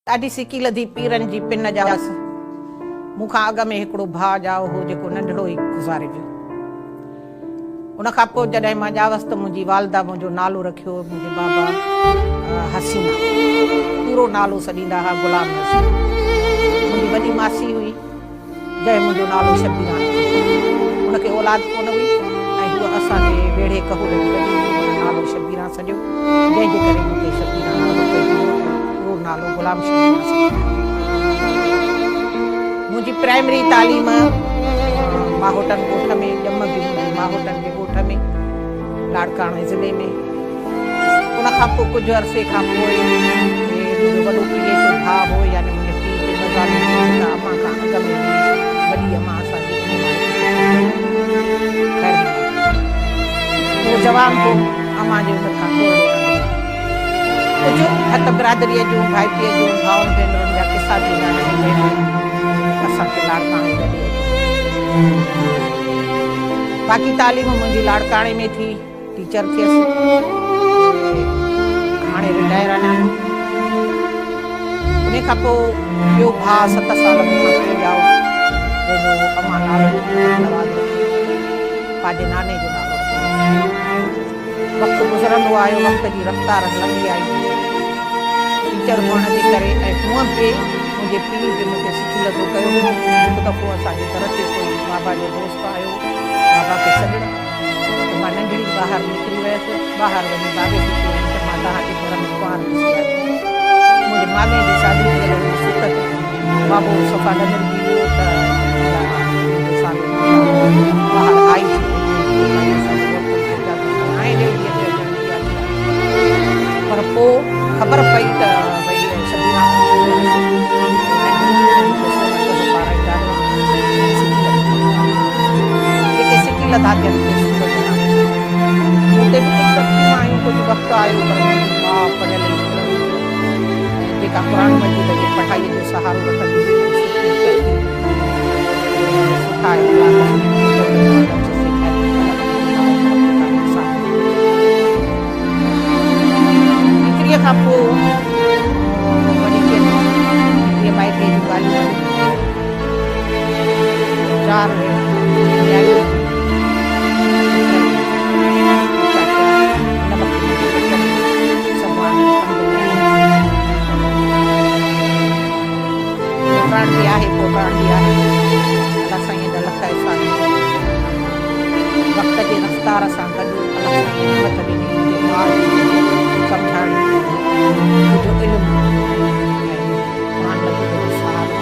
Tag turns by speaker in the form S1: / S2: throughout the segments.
S1: ڏاڍي سڪي لڌي پيرن جي پن جا هئس. مون کان اڳ ۾ هڪڙو ڀاء ڄائو هو جيڪو ننڍڙو ئي گذاري ويو. ان کان پوء جڏهن مان ڄاوس ته منهنجي والده منهنجو نالو رکيو منهنجي بابا حسينه. پورو نالو سڏيندا ها غلام حسين. منهنجي وڏي ماسي هئي. جنهن منهنجو نالو شبيران رکيو. هن کي اولاد ڪونه هئي ۽ هوء اسان جي ويڙهي ڪهول جي وڏي هئي. هن نالو شبيران سڏيو، جنهن جي ڪري مون تي شبيران نالو پئجي ويو. پورو نالو غلام شبيران سڏيندا آهن. منهنجي پرائمري تعليم ماهوٽن ڳوٺ ۾، ڄم به منهنجي ماهوٽن جي ڳوٺ ۾، لاڙڪاڻي ضلعي ۾. ان کان پوء ڪجهه عرصي کان پوء منهنجو وڏو پيئيتو ڀاء هو يعني منهنجي پيء کي ٻه زالون هيون جيڪا امان کان اڳ ۾ هئي وڏي امان اسان جي انهي مان هڪ پٽ ٿيو خير محمد اهو جوان هو امان جي عمر کان ٿورڙو ننڍو هو ڪجهه ڀت برادريء جون ڀائپيء جون ڀائن ڀينرن جا قصا ٿيندا آهن جنهن ۾ اسان کي لاڙڪاڻي لڏي اچڻو پيو باقي تعليم منهنجي لاڙڪاڻي ۾ ٿي. ٽيچر ٿيس هاڻي رٽائر آهيان. انهي کان پوء ٻيو ڀاء ست سال مون کان پوء ڄائو جنهن جو امان نالو محمد نواز رکيو پنهنجي ناني جو نالو رکيو. وقت گذرندو آيو وقت جي رفتار هلندي آئي. ٽيچر هئڻ جي ڪري ۽ هونء به منهنجي پيء به مون کي سڪي لڌو ڪيو هو. هڪ دفعو اسان جي در تي ڪوئي بابا جو دوست آيو بابا کي سڏڻ. ته مان ننڍڙي ٻاهر نڪري ويس. ٻاهر وڃي بابي کي چيائين ته مان توهان جي گهر ۾ ڪنوار ڏسي آيو. منهنجي مامي جي شادي ٿيل هئي ستت. بابو صفا ڏمرجي ويو ته اها منهنجو سالو ٻاهر آئي ڇو؟ ڀائي اسان جي ڳوٺ ۾ اجازت ته ناهي ڏئي ڌيء کي اچڻ جي يا ڇا؟ پر پوء خبر پئي ته ڀئي شبيران جيڪي سڪي لڌا تن کي سورج ناهي سڪيو. مون تي به ڪجهه سختيون آيون، ڪجهه وقت آيو پر منهنجي ماء پڙهيل لکيل هئي ۽ جيڪا قرآن مجيد جي پڙهائيء جو سهارو وٺندي هئي ۽ سٺي ترتيب ۽ سٺا اخلاق سٺي پٽ جو لفظ سيکاري الله جي رضا ۽ رب تعاليٰ جي سامهون ٽيچريء کان پوء وري چيم مٽيء مائٽيء جون ڳالهيون وري چار نياڻيون پٽ ٻچا ٿيا. هن وقت منهنجي ٻچن جو سڀ آهن الحمدلله. پوٽاڻ به آهي پوٽاڻ به آهي. الله سائينء جا لک احسان آهن. وقت جي رفتار سان گڏ الله سائينء همت ڏني منهنجي ماء جي سمجهاڻي منهنجو علم ۽ قرآن مجيد جو سهارو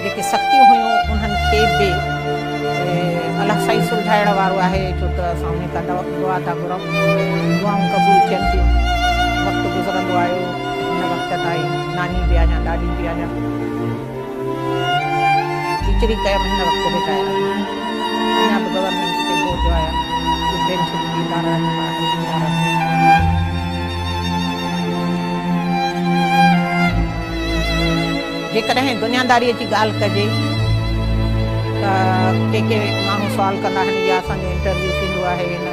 S1: جيڪي سختيون هيون انهن کي به الله سائين سلجهائڻ وارو آهي ڇو ته اسان ان کان دعا ٿا گهرون دعائون قبول ٿين ٿيون وقت گذرندو آيو هن وقت تائين ناني به آهيان ڏاڏي به آهيان. ٽيچري ڪيم هن وقت رٽائر آهيان اڃا به گورنمينٽ تي بوجهه آهيان جو پينشن ڏيندا رهن ٿا ۽ ڏيندا رهندا. جيڪڏهن دنياداريء جي ڳالهه ڪجي ته ڪي ڪي ماڻهو سوال ڪندا آهن يا اسان جو انٽرويو ٿيندو آهي هن